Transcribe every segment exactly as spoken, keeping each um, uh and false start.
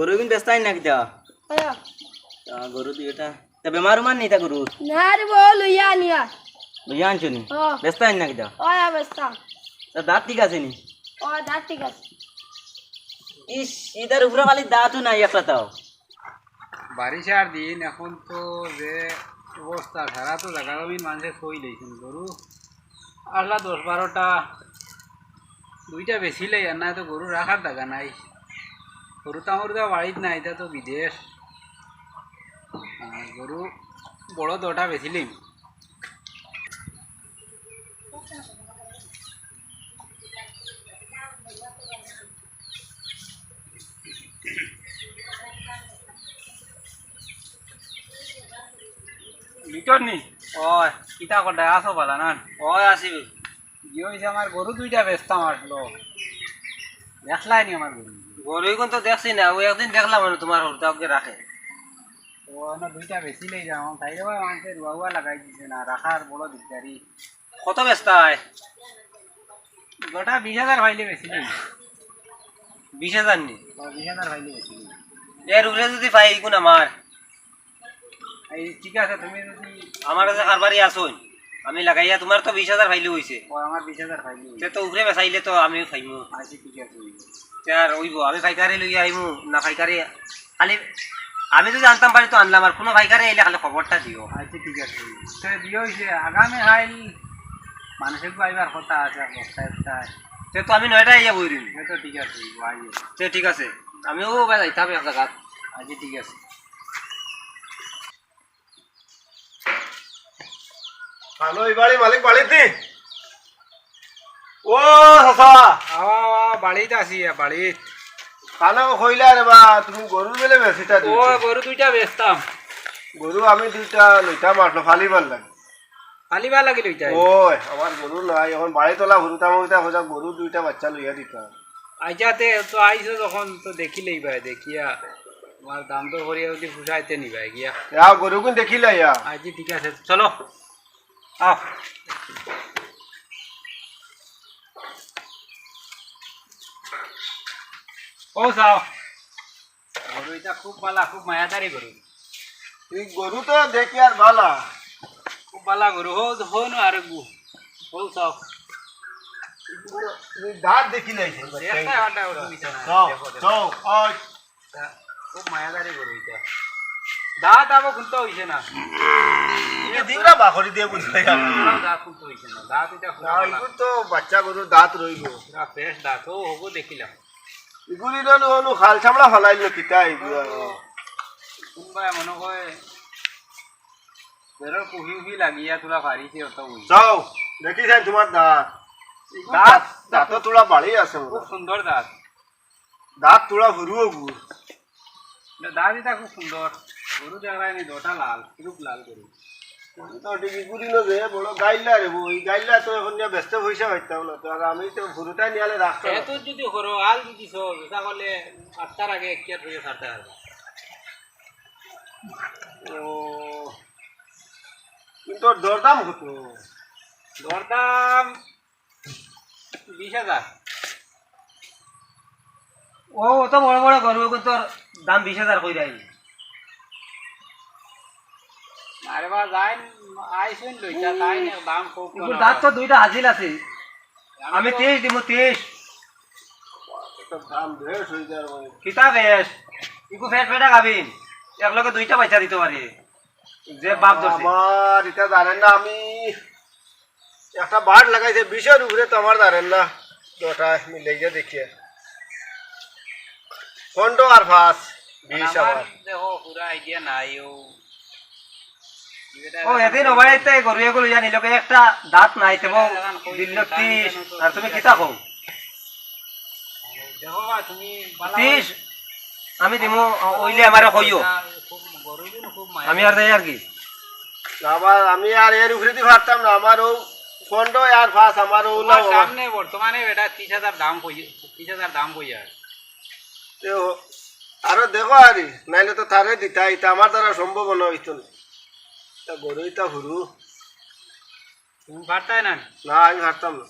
গরু ইগুন বেচতায় না কিতা? অয়। তা গরু দুইটা। তা বেমার উমার নি তা গরুর? না রে বা, লইয়া আনিয়া। লইয়া আনছো নি? অ। বেচতায় না কিতা? অয়, বেচতাম। তা দাঁত ঠিক আছে নি? অ, দাঁত ঠিক আছে। ইস, ইতার উপরে খালি দাঁতও নাই একটা তাও। বারিশার দিন, এখন তো যে অবস্থা, সারা তো জাগা জমিন মানষে ছই লইছইন। গরু আসলা দশ বারোটা, দুইটা বেচিলাই, আর না তো গরু রাখার জাগা নাই। গরু তো আমার তো বাড়িত নাই, ইটা তো বিদেশ। আর গরু বড় দুইটা বেচিলিম। লিটন নি? অয়, কিতা করতায়, আছো ভালা না? অয়, আছি। ইয়ে অইছে, আমার গরু দুইটা বেচতাম আসলো। দেখলায় নি আমার গরু? গরু ইগুন তো দেখছি না, অউ একদিন দেখলাম মানে তুমার হুরুতাওকে রাখে। ও, না, দুইটা বেচিলাই যাও, তাইরে বা মানষে রুয়া উয়া লাগাই দিছে না, রাখার বড় দিকদারি। কত বেচতায়? দুইটা বিশ হাজার পাইলে বেচিলিমু। বিশ হাজার নি? ও, বিশ হাজার পাইলে বেচিলিমু। এর উপরে যুদি পাই, ইগুন আমার। এই, ঠিক আছে, তুমি যুদি আমার কাছে কারবারি আছইন, আমি লাগাইয়া, তুমার তো বিশ হাজার পাইলে অইছে। ও, আমার বিশ হাজার পাইলে অইছে। তে তো উপরে বেচাইলে তো আমিও পাইমু। আচ্ছা, ঠিক আছে, অইবো। তে আর অইবো, আমি পাইকারি লইয়া আইমু, না পাইকারি খালি আমি যুদি আনতাম পারি তো আনলাম, আর কুনু পাইকারি আইলে খালি খবরটা দিও। আচ্ছা, ঠিক আছে। তে দিও অইছে, আগামী কাইল মানষে আইবার কথা আছে, দশটা একটায়। তে তো আমি নয়টায় আইয়া বই রইমু। তে তো ঠিক আছে, আইও। তে ঠিক আছে, আমিও বা যাইতাম এক জাগাত। আচ্ছা, ঠিক আছে। হ্যালো, ই বাড়ি মালিক বাড়িত নি? ও চাচা। আওয়া, আওয়া, বাড়িত আছি, বাড়িত। কানো কইলা রে বা, তুমি গরু বেলে বেচিতা ও, দুইটা? গরু দুইটা বেচতাম। গরু আমি দুইটা লইতাম আসলো, ফালিবার লাগি। ফালিবার লাগি লইতায়? ওই, আমার গরু নাই, এখন বাড়িত অলা হুরুতাম অইতা, কইতা গরু দুইটা বাচ্চা লইয়া দিতাম। আইচ্ছা, তে তো আইছো যখন, তো দেখিলাইবায়, দেখিয়া তুমার দাম দর করিয়া যুদি পুষায় তে নিবায় গিয়া। ইয়া, গরুগুন দেখিলাইয়া। আইচ্ছা, ঠিক আছে, চলো। আও। ও চাও। গরু ইটা খুব ভালা, খুব মায়াদারি গরু। ই গরু তো দেখিয়ার ভালা। খুব ভালা গরু, হো, হো নু আর গু। হো চাও। ই দাঁত দেখিলাইছে। দেখতে আড্ডা গরু ইটা না। চাও, দেখো, দেখো। চাও, আয়। তা খুব মায়াদারি গরু ইটা। দাঁত আবার খুলতে অইছে না। ইটা দিংরা বাখরি দিয়া বুঝাই আমি। দাঁত খুলতে অইছে না। দাঁত ইটা খুলা না, ভালা। ইগুর তো বাচ্চা গরুর দাঁত রইবো। পুরা fresh দাঁত, ও হবো দেখিলাম। ইগুলি নু, নু, নু, খাল চামড়া ফালাইল না কিতা ইগুলা? কুনবায় মনে কয় বেরর কুহি উহি লাগিয়া তুলা ফারিছে অত উই। চাও, দেখি চাই তুমার দাঁত। ইগুর দাঁত, দাঁত, দাঁত তো তুলা বাড়ি আছে মনে খুব হয়। সুন্দর দাঁত। দাঁত তুলা হুরু অগু। না, দাঁত ইটা খুব সুন্দর। গরু দেখরায় নি, দুইটা লাল, কিরূপ লাল গরু। গরু তো ঠিক ইগুলি নু যে, বড় গাইল্লা রে বউ, ই গাইল্লা তো এখন নিয়া বেচতে পয়সা পাইতাম না তো, আর আমি তো হুরুটাই নিয়ালে রাখতাম না। এত যুদি করো, আল যুদি সব, ইটা করলে আটটার আগে এক কিয়ার হয়ে ছাড়তে পারবে। ও, কিন্তু ওর দরদাম কত? দরদাম বিশ হাজার। ও, অত বড় বড় গরু, অগুর তোর দাম বিশ হাজার কইরায় নি? আরে বা, যাইন, আইছইন লইতা, তাইন দাম খুব ইগুর কম। দাঁত তো দুইটা হাজিল আছে। আমি আমি তো তেইশ দিমু, তেইশ। তো দাম বেশ অই যার ভাই। কিতা বেশ? ইগু ফেট ফেটা গাভিন। এক লগে দুইটা বাচ্চা দিতো পারে। যে বাপ ধরছে। আমার ইটা জানেন না, আমি একটা বাট লাগাইছে বিশর উপরে, তো আমার জানেন না, দুইটা মিলাইয়া দেখিয়া। পনেরো আর পাঁচ, বিশ আমার। আমার দেখো, পুরা idea নাই, ও। ও, এদিন ওবাইতে গরু এগুলো জানি, লোকে একটা দাঁত নাই, তেবো দিল তিরিশ, আর তুমি কিতা কও? দেখো বা, তুমি বালা তিরিশ, আমি দিমু, অইলে আমারে কইও। খুব গরু দিন, খুব মায়া। আমি আর যাই আর কি। না, আবার আমি আর এর উপরেদি পারতাম না, আমার ও পনেরো আর পাঁচ, আমার ও তোমার না বাবা। সামনে বর্তমানে বেটা তিরিশ হাজার দাম কই, তিরিশ হাজার দাম কই আর। তে ও, আরো দেখো আরি, নাইলে তো তারে দিতা, ইটা আমার দ্বারা সম্ভব না অইতো না। তা গরু ইটা হুরু। তুমি পারতায় না? না, আমি পারতাম না।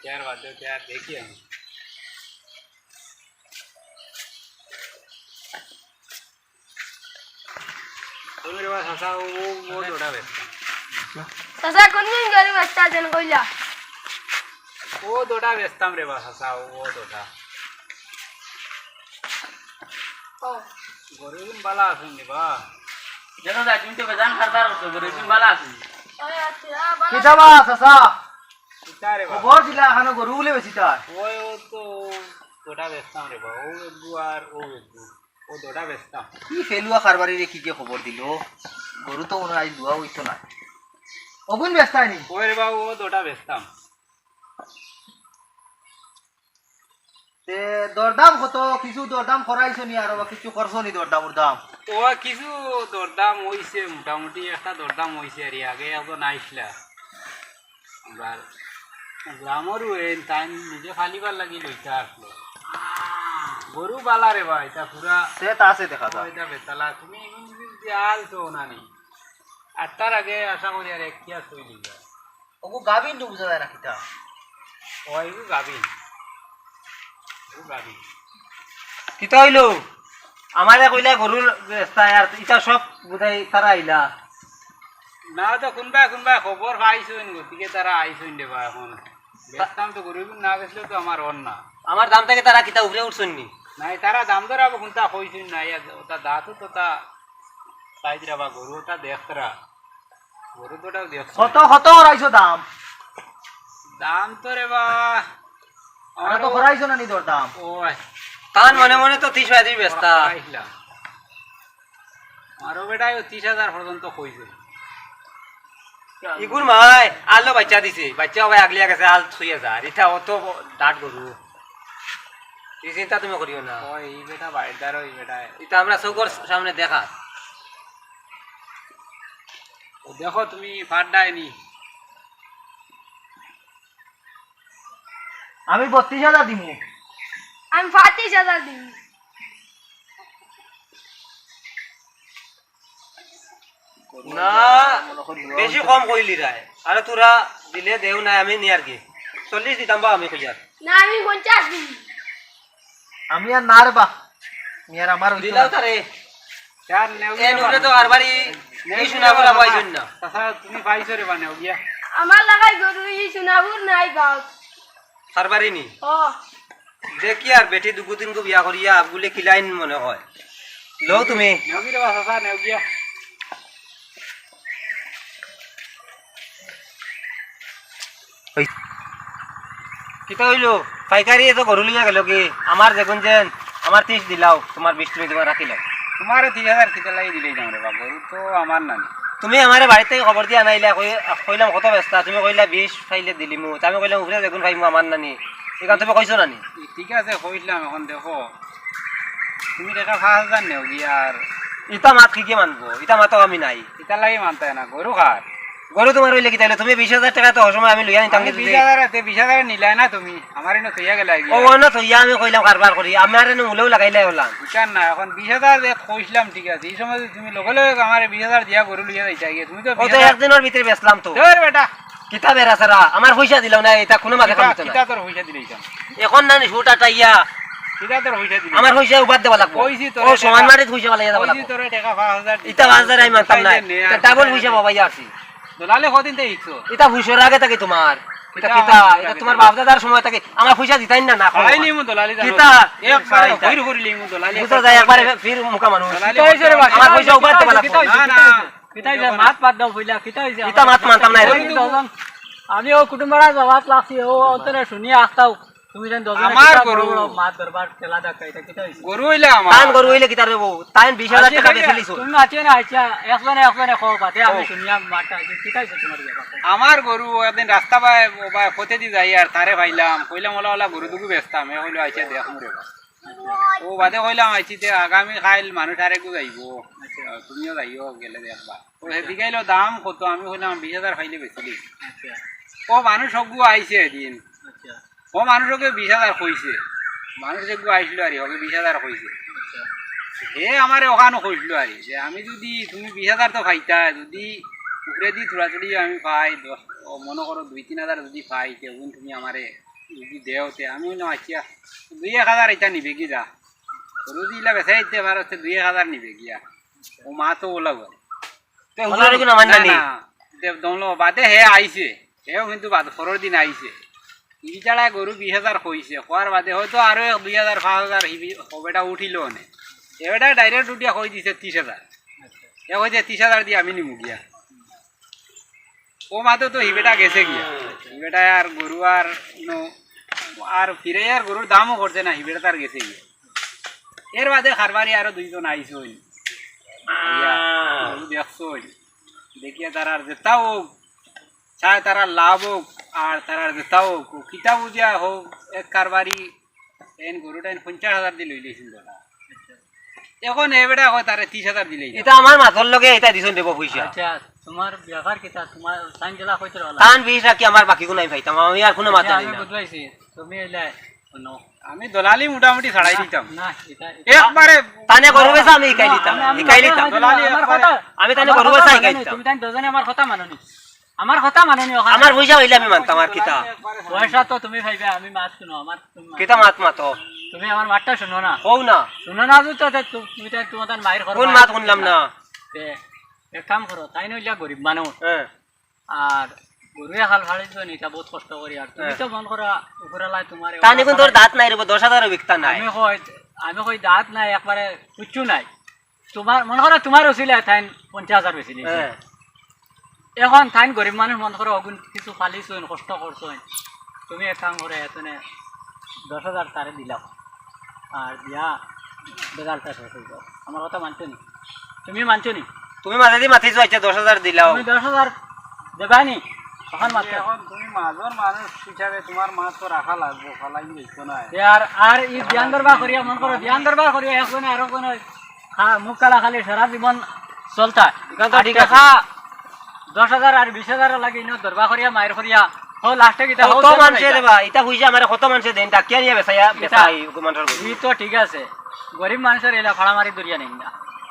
তে আর বাদ দেও, তে আর দেখি আমি। তুমি রে বা চাচা, ও, ও, ও দুটা বেচতাম। চাচা, কোনদিন গরু বেচতা যেন কইলা? ও দুটা বেচতাম রে বা চাচা, ও, ও দুটা। ও। গরু ইগুন বালা আছইন রে বা? দেখো যা, তুমি তো বেজান খারবার করছো, গরু ইগুন বালা আছইন। ও আচ্ছা, বালা। কিতা বা চাচা? কিতা রে বা? খবর দিলা, এখানো গরু বুলে বেচিতা? ওই, ও তো দুটা বেচতাম রে বা, ও এগু আর ও এগু। ও দুটা বেচতাম। কি ফেলুয়া কারবারি রে, কি যে খবর দিল। গরু তো মনে হয় আইজ দুয়া অইতো না। অগুন বেচতায় নি? ওই রে বাবু, ও দুটা বেচতাম। তে দরদাম কত? কিছু দরদাম করাইছো নি আরো বা কিছু করছো নি দরদাম উরদাম? ও কিছু দরদাম অইছে, মোটামুটি একটা দরদাম অইছে আর কি। আগে একজন আইছলা। আমরার গ্রামর ওয়েন তাই নিজে ফালিবার লাগি লইতা আসলো। গরু বালা রে ভাই, তা পুরা তে তা আছে দেখা যায়। ওইটা বেতালা, তুমি ইগুন যদি আল তো না নি। আটটার আগে আশা করি আর এক কিয়া সই লিবা। ওগু গাভিন তো বুঝা যায় না কিতা। ও, এগু গাভিন। এগু গাভিন। কিতা অইলো? আমারে কইলা গরুর বেস্তা আর ইটা সব বুঝাই তারা আইলা। না তো কোনবা কোনবা খবর পাইছইন, গতিকে তারা আইছইন রে বা এখন। বেচতাম তো গরু না বেচলে তো আমার অর না। আমার দাম থাকি তারা কিতা উপরে উঠছইন নি? নাই, তারা দাম দর আবার কোনটা কইছইন না, ইয়া ওটা দাঁতও তো তা সাইজ রে বা গরু ওটা দেখতরা। গরু তো ওটাও দেখছ। কত, কত করাইছো দাম? দাম তো রে বা, আরে তো করাইছো না নি দর দাম? ওই। তান মনে মনে তো ত্রিশ পঁয়ত্রিশ বেচতা। করাইছিলাম। আমারও বেটায় ও ত্রিশ হাজার পর্যন্ত কইছে। ইগুর মায় আলো বাচ্চা দিছে, বাচ্চা ভাই আগলিয়া গেছে, আল ছুঁয়ে যা, আর ইটা অত ডাট গরু। এই চিন্তা তুমি করিও না। ওই, এই বেটা বাড়ির দ্বারও, এই বেটা। ইটা আমরা চৌকর সামনে দেখা। ও দেখো তুমি ফাট দেয়নি। আমি বত্রিশ হাজার দিমু। আমি পঁয়ত্রিশ হাজার দিমু। না, বেশি কম কইলি রায়। আরে তোরা দিলে দেও না, আমি নিয়ার কি? চল্লিশ দিতাম বা আমি কইয়ার। না, আমি পঞ্চাশ দিমু। আমি আর না রে বা। মি আর আমার অইতো দিলাও না। তারে। চার নেও এ গিয়া নুরে তো বাবা। হারবারি নেও ই গিয়া সোনাপুর বাবা। আবার আইছইন না। চাচা, তুমি পাইছো রে বা নেও গিয়া। আমার লাগাই গরু ই সোনাপুর নাই বাপ। হারবারি নি? ও। দেখি আর বেটি দুগু তিনগু বিয়া করিয়া বুলে কিলাইন মনে হয়। লও তুমি। নেও গিয়া রে বা চাচা, নেও গিয়া। ওই। কিতা অইলো? পাইকারি এত গরু লইয়া গেল কি? আমার যেগুন যেন, আমার ত্রিশ দিলাও, তোমার বিশ তুমি তোমার রাখিলাও। তোমারে ত্রিশ হাজার কিতা লাগি দিলাইতাম রে বা, গরু তো আমার নানি। তুমি আমারে বাড়িত থাকি খবর দিয়া আনাইলা, কই-, কইলাম কত বেচতা, তুমি কইলা বিশ পাইলে দিলিমু, তে আমি কইলাম উপরে যেগুন পাইমু আমার নানি, ইখান তুমি কইছো না নি? ঠিক আছে, কইলাম, এখন দেখো, তুমি টেকা পাঁচ হাজার নেও গিয়া আর। ইতা মাত কিগে মানবো? ইতা মাতো আমি নাই। ইতা লাগি মানতায় না, গরু কার? গরু তোমার অইলে কিতা অইলো? তুমি বিশ হাজার টেকা তো হসময় আমি লইয়া নিতাম আমি কিন্তু বিশ হাজার আছে, বিশ হাজার নিলায় না তুমি, আমার এনে থইয়া গেলায় গিয়া। ও, অনো থইয়া আমি কইলাম কারবার করি, আমার এনে মূলেও লাগাইলাই অলা। বুঝছইন না, এখন বিশ হাজার যে কইছিলাম ঠিক আছে, ই সময় যদি তুমি লগে লগে আমারে বিশ হাজার দিয়া গরু লইয়া যাইতায় গিয়া, তুমি তো ও তো বিশ হাজার একদিনর ভিতরে বেচলাম তো। ধুর বেটা। কিতা বেড়া সারা? আমার পয়সা দিলাও না, ইতা কুনু মাঝে কিতা, কাম দিত না। কিতা তোর পয়সা দিলাইতাম? এখন না নি শুট আটাইয়া। কিতা তোর পয়সা দিলাইতাম? আমার পয়সা উবার দেওয়া লাগবো। কইছি তোরে ও, সমান টেকা। মারিত পয়সা বালাইয়া দেওয়া কইছি লাগবো। তোরে টেকা পাঁচ হাজার ইতা দিতে। পাঁচ হাজার আমি মানতাম না। নে, নে, ইতা আর ডাবল পয়সা পাবায় আরছি। দলালি কদিন তে ইকছো? ইতা হুশর আগে থাকি তোমার। ইতা কিতা, ইতা তোমার বাপ দাদার সময় থাকি আমার পয়সা দিতাইন না, না, খাইলিমু দলালি জানো। কিতা? একবারে তাই, তাই। হুইর করিলিমু দলালি। বুঝা যায় একবারে ফির মুখা মানুষ। দলালি কিতা অইছে রে বাবা? আমার পয়সা উবার দেওয়া লাগবো। কিতা অইছে? না, না। কিতা অইছে? মাত বাদ দেও পয়লা, কিতা অইছে? ইতা মাত মানতাম না রে। আমি দশজন, আমি ও কুটুমরা জমাত লাগছি, ও অন্তরে শুনি আস্তাও। তুমি যেন দশজনে আমার কিতা বড় গরু। বড় মাত দরবার খেলা দেখা, ইতা কিতা অইছে? গরু অইলে আমার। তান গরু অইলে কিতা রে বউ? তাইন বিশ হাজার টেকা বেচিলিছো। তুমি মাতিও না, আচ্ছা, একজনে একজনে কও, বাদে আমি ও। শুনিয়া মাতটা অইছে। কিতা অইছে তোমার ব্যাপার? আমার গরু একদিন রাস্তা বায়, ও বায়, পথেদি যাই আর তারে পাইলাম, কইলাম, "ওলা, ওলা, গরু দুগু বেচতাম।" এ কইলো, "আচ্ছা, দেখমু রে বা।" ও বাদে কইলাম, "আইছি তে আগামী কাইল মানুষ আরেকগু যাইবো। আচ্ছা। তুমিও যাইও, গেলে দেখবা।" ও হে জিগাইলো, "দাম কত?" আমি কইলাম, "বিশ হাজার পাইলে বেচিলিমু।" আচ্ছা। ও মানুষ অগু আইছে এদিন। আচ্ছা। ও মানুষ অগুয়ে বিশ হাজার কইছে। মানুষ এগু আইছিল আর কি, অগুয়ে বিশ হাজার কইছে। আচ্ছা। হে আমারে অখানো কইছিল আর কি, যে আমি যদি, তুমি বিশ হাজার তো পাইতায়, যদি উপরেদি থুড়াথুড়ি আমি পাই, দশ, ও মনো করো দুই তিন হাজার যদি পাই, তে অগুন তুমি আমারে যদি দেও, তে আমি কইলাম, "আচ্ছা, দুই এক হাজার ইতা নিবে গি যা। গরু যদি ইলা বেচাইতে পারো, তে দুই এক হাজার নিবে গিয়া।" ও মাতো ওলা করে। তে হুজুরে কিতা মানলা নি? না, না, দেব দমলো বাদে হে আইছে, হেও কিন্তু বাদ পরের দিন আইছে। ই ছাড়া গরু বিশ হাজার কইছে, কওয়ার বাদে হয়তো আরো এক দুই হাজার, পাঁচ হাজার হিবি-, হবেটা উঠিল অনে। এবেটা direct উঠিয়া কই দিছে ত্রিশ হাজার। এ কইছে, "ত্রিশ হাজার দি আমি নিমু গিয়া।" ও মাতো তো হিবেটা গেছে গিয়া। হিবেটা আর গরু আর ন-, আর ফিরে আর গরুর দামও করছে না, হিবেটা তার গেছে গিয়া। এর বাদে কারবারি আরো দুইজন আইছইন। ইয়া, গরু দেখছইন। দেখিয়া তারার যেতা হোক, চায় তারার লাভ হোক, আর তারার যেতা হোক, ও কিতা বুঝিয়া হোক, এক কারবারি এন গরুটা এন পঞ্চাশ হাজার দি লইলিছইন দাদা। এখন এ বেটা কয় তারে ত্রিশ হাজার দিলেই না। ইতা আমার মাতর লগে ইতা দিছইন দেব পয়সা। আচ্ছা, তোমার ব্যাপার কিতা? তোমার টাইম জেলা কইতে রলা। তান বিশ রাখি আমার বাকি গুনাই পাইতাম, আমি আর কোনো মাত আচ্ছা, জানি আমি না। বুঝবাইছি, তুমি এলে হুনো। আমি দলালি মোটামুটি ছাড়াই না, দিতাম। না, এটা, এটা একবারে তানে গরু বেচা আমি হিকাই দিতাম, আমি, আমি হিকাই কথা দিতাম। কইছি না, দলালি আমার একবারে কথা, আমি তানে আমার গরু কথা বেচা মানো হিকাই নি, দিতাম। তুমি তাই দুজনে আমার কথা মানো নি। আমার কথা মানো নি ওখানে। আমার পয়সা অইলে আমি মানতাম, আর কিতা? পয়সা তো তুমি পাইবে, আমি মাত হুনো, আমার তুমি মাত কিতা মাত মাতো? তুমি আমার মাতটা হুনো না। কও না। হুনো না তো, তো, তো, তুমি তাই তোমার মায়ের ঘর কোন মাত হুনলাম না? তে, এক কাম করো, তাইন অইলা গরিব মানুষ। হ্যাঁ। আর গরু এখাল ফাড়ি তো নি, ইটা বহুত কষ্ট করি। আর তুমি হ্যাঁ। তো মন করা উপরালায় তোমার তান এখন তোর দাঁত নাই রে, দশ হাজারও বিকতা নাই। আমি কই, আমি কই দাঁত নাই, একবারে কিচ্ছু নাই। তোমার মন করা তোমার উছিলায় তাইন পঞ্চাশ হাজার বেশি নিছে। হ্যাঁ। এখন তাইন গরিব মানুষ মন করা অগুন কিছু ফালিছইন, কষ্ট করছইন। তুমি এক কাম করে এতনে দশ হাজার তারে দিলাও। আর দিয়া বেজালটা শেষ অই যাও। আমার কথা মানছো নি? তুমি মানছো নি? তুমি মাঝে দিয়ে মাতিছো, আচ্ছা, দশ হাজার দিলাও। তুমি দশ হাজার দেবায় নি? তখন মাত্র। এখন তুমি মাঝর মানুষ হিসাবে তোমার মাত তো রাখা লাগবো, ফালাই দিছো না। এ আর, আর ই ধ্যান দরবার করিয়া, মন করো, ধ্যান দরবার করিয়া, একজনে আরো কোনো খা-, মুখ কালা খালি সারা জীবন চলতা। ইখান তো আর ঠিক আছে। টেকা দশ হাজার আর বিশ হাজার লাগে, ইনো দরবার করিয়া, মায়ের করিয়া, হো, লাস্টে কিতা কত হো, মানষে দেবা? ইতা কইছে আমারে কত মানষে দেন, ডাকিয়া নিয়া বেচাইয়া, ইতা বেচাই, গো মানষর গরু। ই তো ঠিক আছে। গরিব মানষর এলা ফাড়া মারি দরিয়া নেই না।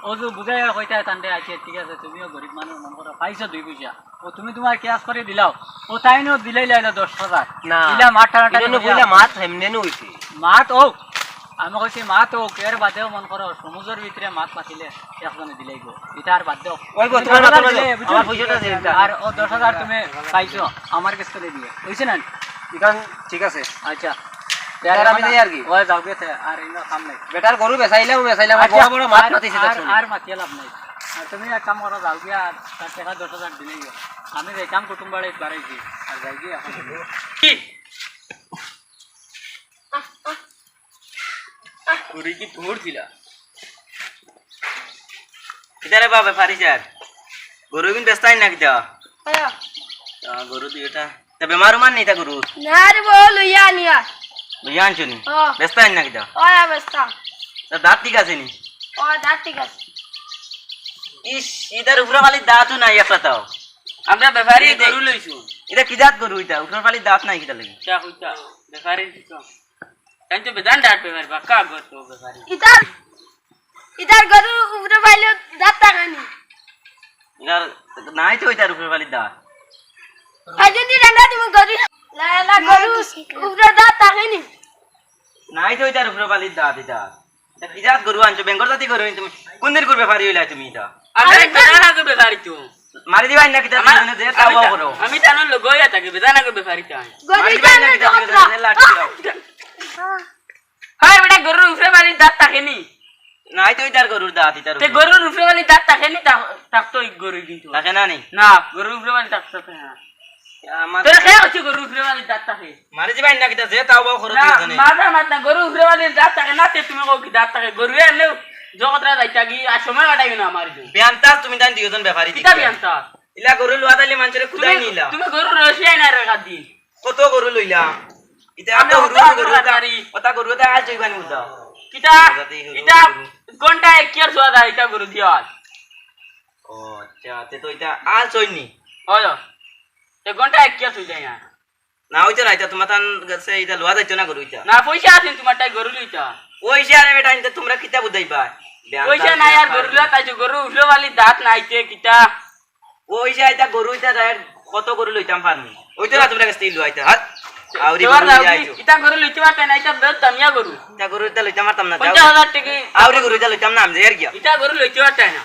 ও যে বুঝাইয়া কইতা তানরে, আচ্ছা, ঠিক আছে, তুমিও গরিব মানুষ, মন করো, পাইছো দুই পয়সা। ও তুমি তোমার ক্যাশ করি দিলাও। ও তাইনও দিলাই লাইলো দশ হাজার। না। ইলা মাত টানাটানি ইনো করিয়া। কইলা মাত হেমনে নু অইছে। মাত হোক। আমি কইছি মাত হোক, এর বাদেও মন করো, সমুদ্রর ভিতরে মাত মাতিলে একজনে দিলাই গো। ইটা আর বাদ দেও। ওই গো, তুমি তোমার মাথার মাঝে দিলে, বুঝছো? আমার পয়সাটা দিন, তা। আর ও দশ হাজার তুমি পাইছো, আমার কাছ থেকে দিয়ে। অইছে না? ইখান ঠিক আছে। আচ্ছা। আর আমি যাই আর কি। ওই যাও গেছে, আর ইনো কাম নাই। বেটার গরু বেচাইলাম, বেচাইলাম, আচ্ছা, বড় বড় মাত আর, মাতিছে আর, দেখছো নি? আর মাতিয়া লাভ নাই। আর তুমি এক কাম করো, যাও গিয়া আর তার টেকা দশ হাজার দিলেই গো। আমি যাইতাম কুটুম বাড়ি বাড়াইছি, আর যাই গিয়া এখন। কি? গরু কি তোর ছিলা? কিতা রে বা, বেপারি সাব? গরু কিন বেচতায় না কিতা? হ্যাঁ। আহ, গরু দুইটা। তা বেমার উমার নি তা গরু? না রে বা, লইয়া আনিয়া। লইয়া আনছো নি? ও। বেচতায় না কিতা? ও, ইয়া বেচতাম। তা দাঁত ঠিক আছে নি? ও, দাঁত ঠিক আছে। ইস, ইতার উপরে খালি দাঁতও নাই একটা তাও। আমরা বেপারি ইতা গরু লইছু। ইতা কি জাত গরু ইতা? উপরে খালি দাঁত নাই কিতা লাগি? কিতা কইতা? বেপারি দিছো। তাই তো বেজান দাঁত বেপারি, বাক্কা গর তো বেপারি। ইতার, ইতার গরু উপরে পাইলে দাঁত থাকে নি। ইতার নাই তো ইতার উপরে পালি দাঁত। ভাই যদি রান্না দিব গরু। লা, লা, গরু উপরে দাঁত থাকে নি। নাই তো ইতার উপরে পালি দাঁত ইতা। ইতা কি জাত গরু আনছো? বেঙ্গল জাতি গরু আনছো তুমি। কোন দিন করবে পারি হইলা তুমি ইতা? আমি আরে বেজান আগে বেপারি তো। মারি দিবা না কিতা আমার, তুমি যে আমি তাও তা-, করো। আমি তানোর লগে ইয়া থাকি, বেজান আগে বেপারি তো আমি। গরু মারি দিবা না জানে কিতা তুমি দোতরা। যে লাঠি দাও। হায় বেটা, গরুর উপরে পালি দাঁত থাকে নি। নাই তো ইতার গরুর দাঁত, ইতার তে উপরে। গরুর উপরে পালি দাঁত থাকে নি, তা-, থাকতো ই গরু কিন্তু। থাকে না নি? না, গরুর উপরে পালি দাঁত থাকে না। আমার তোরা কে হচ্ছে গরুর উপরে পালি দাঁত থাকে? মারি দিবা না কিতা, যে তাও বাও করো না, দুইজনে। মাথা মাত না, গরুর উপরে পালি দাঁত থাকে না, তে তুমি কও কি দাঁত থাকে? গরু এমনেও জগতরা যাইতা কি, আর সময় কাটাইবে না আমার জন্য। বিয়ান্তাস তুমি তাই দুইজন বেপারি কিতা দিকে। বিয়ান্তাস? ইলা গরু লুয়া দিলে মানুষের কুদাই তুমি, নিলা। তুমি গরু রসিয়াই না রে কাদিন। কত গরু লইলাম? ইতা আমরা আমরা হুরু কত হুরু গরু গরু এটা, পারি? ওটা গরু এটা আজ জৈবানি উঠা। কিতা? ওটাতেই হুরু ইটা হুরু। ঘন্টা এক কিয়ার সোয়া যায় ইটা গরু দিয়া আজ। ও আচ্ছা, তে তো ইটা আজ হয়নি। হয়। তে ঘন্টা এক কিয়ার সোয়া যায় না। না হইতো না, ইটা তোমার তান গেছে, ইটা লওয়া যাইতো না গরু ইটা। না, পয়সা আছে তোমার তাই গরু লইতা। পয়সা আরে বেটা, ইটা তোমরা কিতা বুঝাইবা? পয়সা নাই আর গরু লওয়া তাই যে গরু উঠলো বালি দাঁত নাই তে কিতা? ও, ওই যে এটা গরু, এটা রেট কত গরু লইতাম পারমু? ওই তো না, তোমরা কাছ থেকে লইতা, হাত। আউরি তোমার গরু লইয়া দাও কি? আইছো। ইটা গরু লইতে পারতে না, ইটা বেশ দামিয়া গরু। এটা গরু, এটা লইতাম পারতাম না, যাও। পঞ্চাশ হাজার টাকা। আউরি গরু, এটা লইতাম না, আমি যাই আর গিয়া। ইটা গরু লইতে পারতে না।